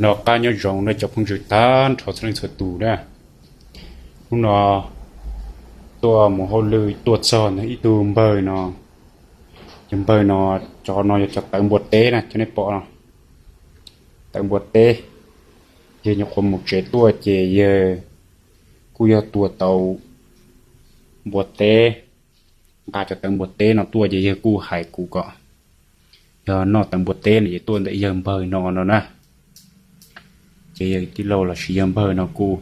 Noj qab nyob zoo nawb cov phooj ywg tag nrho txhua leej txhua tus na. Hnub no tuaj mus hauj lwm tuaj txog ntawm ib tug npawg no, cov npawg no, cov no yog cov tawv npua teb na, cov nej pom no, tawv npua teb. Yawg nyuam qhuav mus tsev tuaj ces yawg kuj yog tua tau npua teb, nqa cov tawv npua teb no tuaj ces yawg kuj hais kuv kom yog noj tawv npua teb no ces tuaj ntawm yawg npawg no no na. Ces yawg tij laug lossis yawg npawg no kuj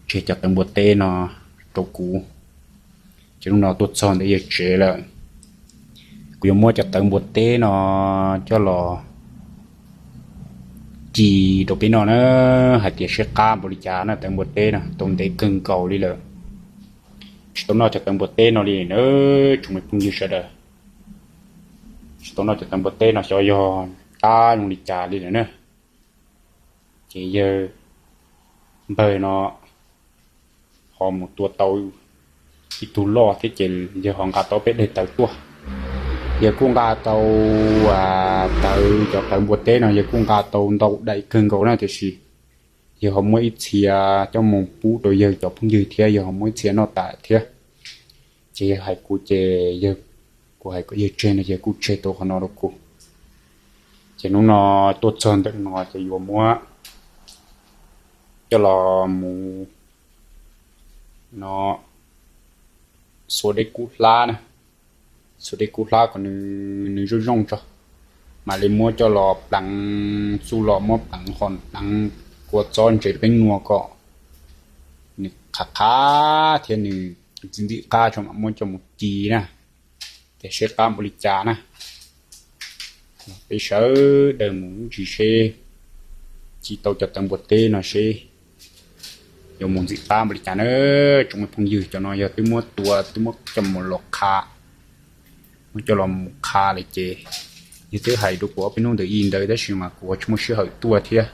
tseg cov tawv npua teb no rau kuv. Ces hnub no tuaj txog ntawm yawg tsev lawm, kuv yuav muab cov tawv npua teb no coj los ci rau peb noj na, hais tias seb qab npaum li cas na. Tawv npua teb no tau ntev kawg nkaus li lawm, tsis tau noj cov tawv npua teb no li na, tsoom me phooj ywg sawv daws. Tsis tau noj cov tawv npua teb no xyov yog qab zoo li cas li lawm na. Ces yawg npawg no ho mus tua tau ib tug loj thiab ces yawg ho nqa tau peb daim tawv tuaj. Yawg kuj nqa tau tawv, cov tawv npua teb no yawg kuj nqa tau ntau daim kawg nkaus na, tiam sis yawg ho muab ib txhia coj mus pub rau yawg cov phooj ywg thiab yawg ho muab ib txhia noj tas thiab. Ces yawg hais kuv ces yawg, kuv hais kom yawg tseg no yawg kuj tseg tau qhov no rau kuv. Ces hnub no tuaj txog ntawm no ces yuav muab coj los mus no xuas dej kub hlab na, xuas dej kub hlab kom nws zoo zoo tso, mam li muab coj los pleev, txuj los muab pleev qhov pleev kua txob ntsev rau peb nua kom nws qhab qhab thiab nws ntxim ntxim qab tso mam muab coj mus ci na, tias seb qab npaum li cas na. Peb sawv daws mus ntsis seb ci tau cov tawv npua teb no seb yuav mus ntxim qab npaum li cas na. Tsoom me phooj ywg, cov no yog twb muab tua twb muab coj mus los qha, muab coj los mus qha lawm ces yawg twb hais rau kuv ob peb hnub ntawd ib ntawd tab sis mas kuv ho tsis muaj sij hawm tuaj thiab.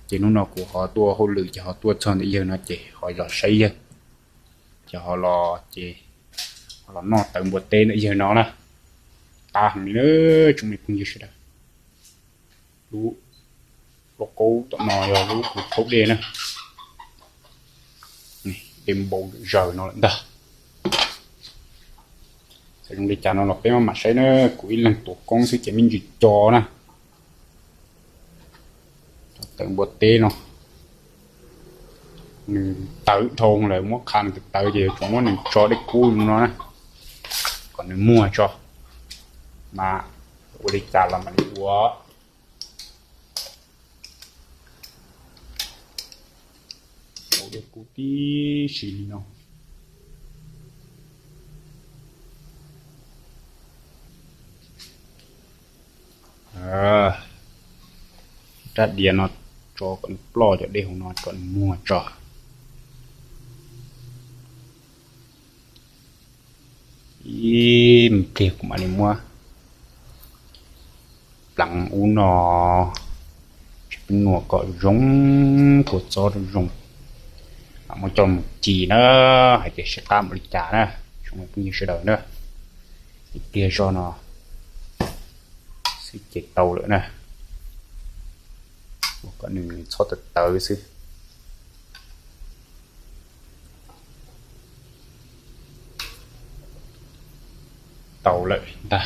Ces hnub no kuv ho tuaj hauj lwm ces ho tuaj txog ntawm yawg no ces ho los saib yawg, ces ho los ces ho los noj tawv npua teb ntawm yawg no na. Qab heev li na tsoom me phooj ywg sawv daws. Lub lauj kaub tom no yog lub kuv thaub dej na, dej npau zaws no lawm ntag. Txawm zoo li cas no los peb maj mam saib na, kuv ib leeg tuav koob xwb ces me ntsis co na. Tawv npua teb no nws tawv dhau lawm, muab qha nws tawv tawv ces yuav tsum muab nws tso dej kub no na, kom nws muag tso, mas ua li cas los mam li ua. Tau dej kub tib si li no. Rab diav no tso kom nws ploj cov dej hauv no kom nws muag tso. Ib me pliag kuv mam li muab pleev ub no, tsis pub nua kom zoo, kua txob zoo, mam muab coj mus ci na, hais tias sib qab npaum li cas na, tsoom phooj ywg sawv daws na. Ib pliag zog no xwb ces tau lawm na, ua kom nws txhob tawv tawv xwb. Tau lawm ntag.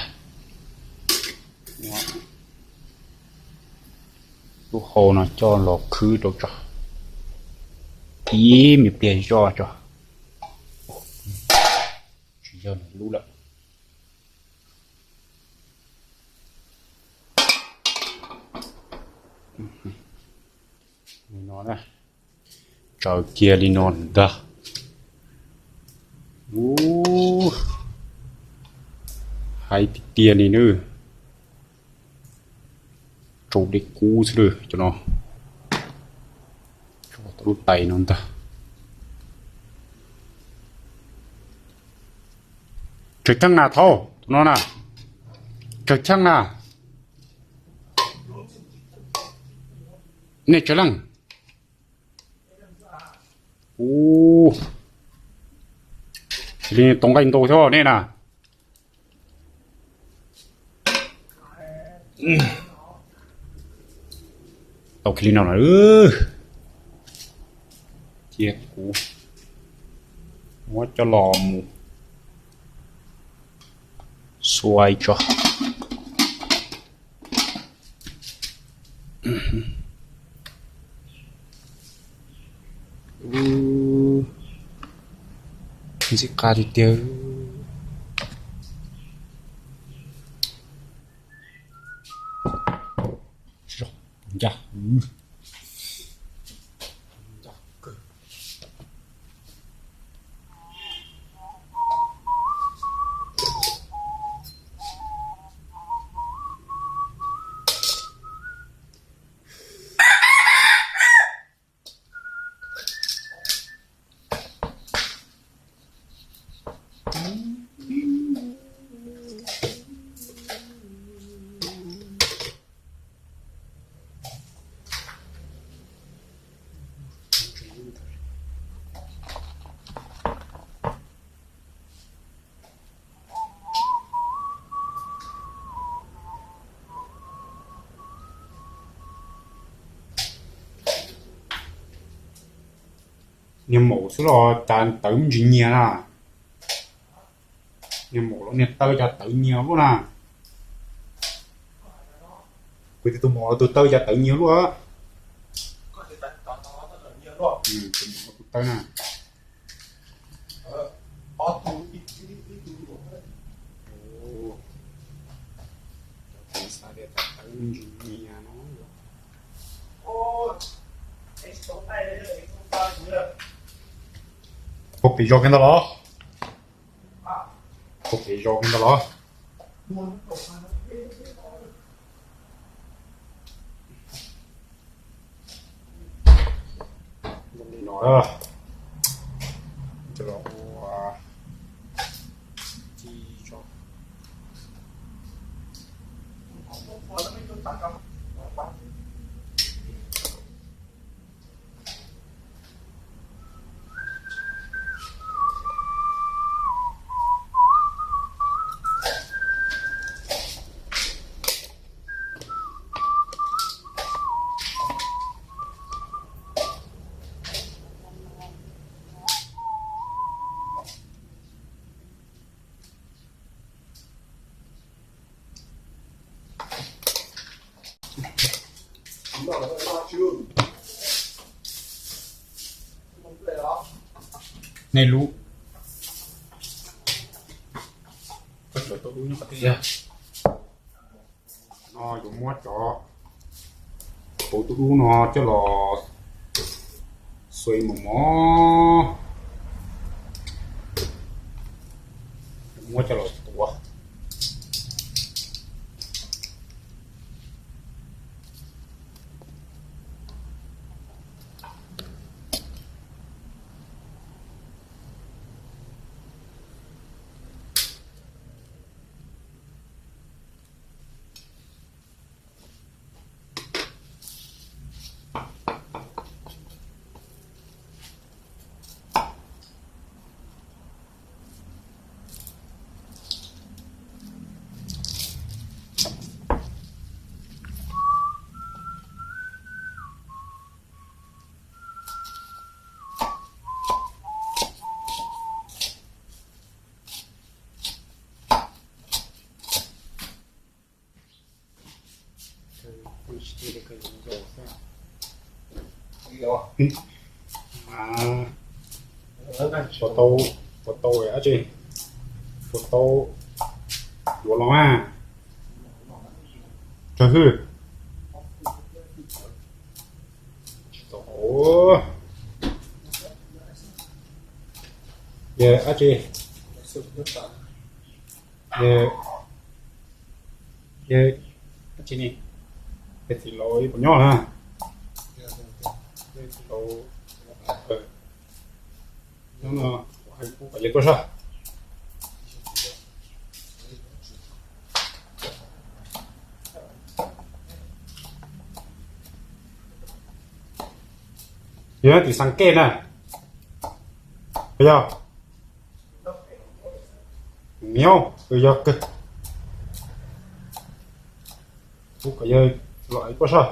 Lub hau no coj los khwb rau tso, ib me pliag zoj tso. Tsis yog nws lub lawm. Li no na, tsaws kiag li no ntag. Ub, haib tiag tiag li na. Tsau dej kub xwb lawm cov no. Tso tau lub tais no ntag. Tsawg cheej na thaub, tus no na, tsawg cheej na. Nej tsawg leej? Ub, li tus nqaij ntau thiab nej na. Tau kiag li no na, cia kuv muab coj los mus xuas tso. Ntxim qab tiag tiag. Niag maum xwb los cas tawv me ntsis nyias na. Niag maum los niag taw cas tawv nyias luaj na. Kuv tias tus maum los tus taw cas tawv nyias luaj. Tus maum los tus taw na. Xav tias cas tawv me ntsis nyias no. Puag pem zos kiag ntag los? Puag pem zos kiag ntag los? Li no, coj los ua ci tso. Nej lub, koj cov tau dub nyob qhov twg? No yuav muab cov puv tub dub no coj los xuas mos mos, muab coj los tuav. Puas tau, puas tau dab tsi? Puas tau yuav los mas? Tsawg hwj? Tsis tau hauv. Yog dab tsi? Yog, yog dab tsi ne? Yog txiv laus ib puas nyob na? Txiv laus nyob no, kuv hais kuv kom yawg tuaj soj. Yog tim Xas Kej na. Yog, yog kawg. Kuv kom yawg los tuaj soj.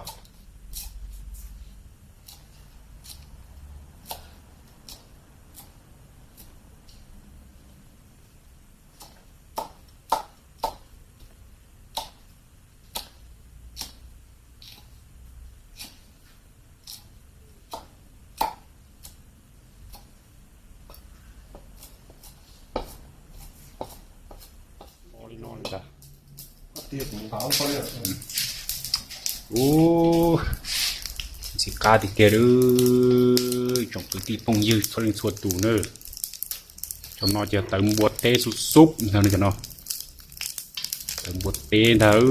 Ub, ntxim qab tiag tiag li, tsoom kwv tij phooj ywg txhua leej txhua tus na. Cov no ces tawv npua teb xub xub ntag no, cov no tawv npua teb ntag.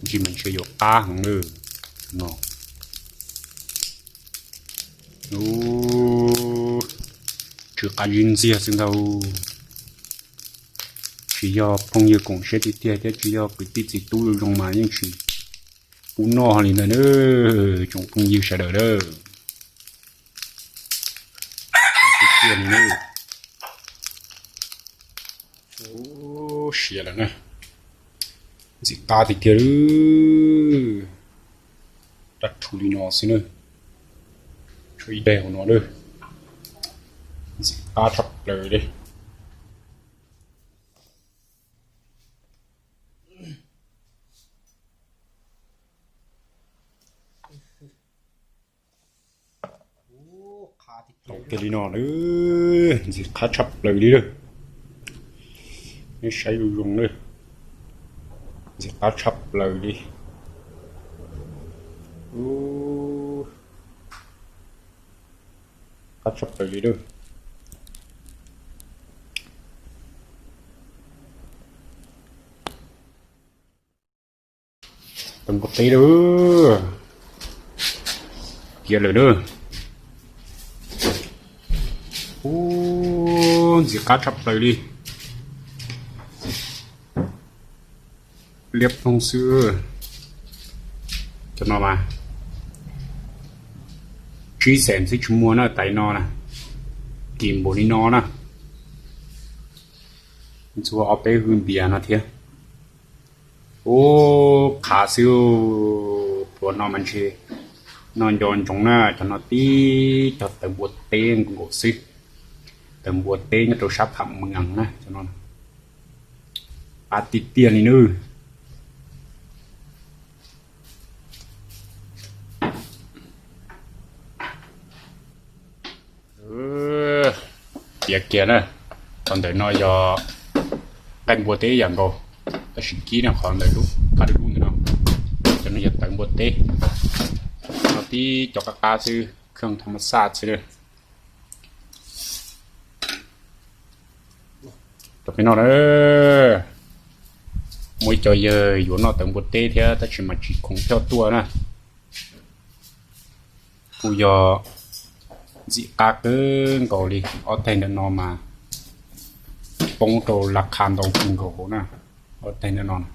Ntsis mas ntshe yuav qab heev na. Ub, tsw qab zib ntxiag xwb ntag. Tsis yog phooj ywg koom siab tiag tiag thiab tsis yog kwv tij txiv tub zoo mas yeej tsis pub noj li ntag na, tsoom phooj ywg sawv daws na. Tiag tiag li na. Ub, siav lawm na. Ntxim qab tiag tiag li. Dab rhuv li no xwb na. Tshuav ib daig hauv no na. Ntxim qab tshaj plaws li. Tau kiag li no na, ntxim qab tshaj plaws li lawm. Nej saib zoo zoo na, ntxim qab tshaj plaws li. Qab tshaj plaws li lawm. Tawv npua teb lawm. Kiag lawm na. Ub, ntxim qab tshaj plaws li. Liab ploog xwb. Cov no mas tsib xees xwb tsis muag na, tais no na. Kim npaum li no na. Ntxhua ob peb hwj npias no thiab. Ub, qhav xwb. Pluas no mas ntshe noj nco ntsoov na, cov no tib cov tawv npua teb nkaus xwb. Tawv npua teb nyob rau sab Pham Mees na, cov no qab tiag tiag li nawb. Piav kiag na, qhov ntawm no yog nqaij npua teb ib yam nkaus, tab sis kib no qhov ntawm lub qab dub dub ntawm no, cov no yog tawv npua teb. No tib cov qab qab xwb, kheej tham mas xaj xwb na. Cov peb no na, muaj ib co yawg yuav noj tawv npua teb thiab tab sis mas tsis khoom coj tuaj na. Kuj yog ntxim qab kawg nkaus li, ob teg ntawm no mas poob rau las qha ntau kawg nkaus na, ob teg ntawm no.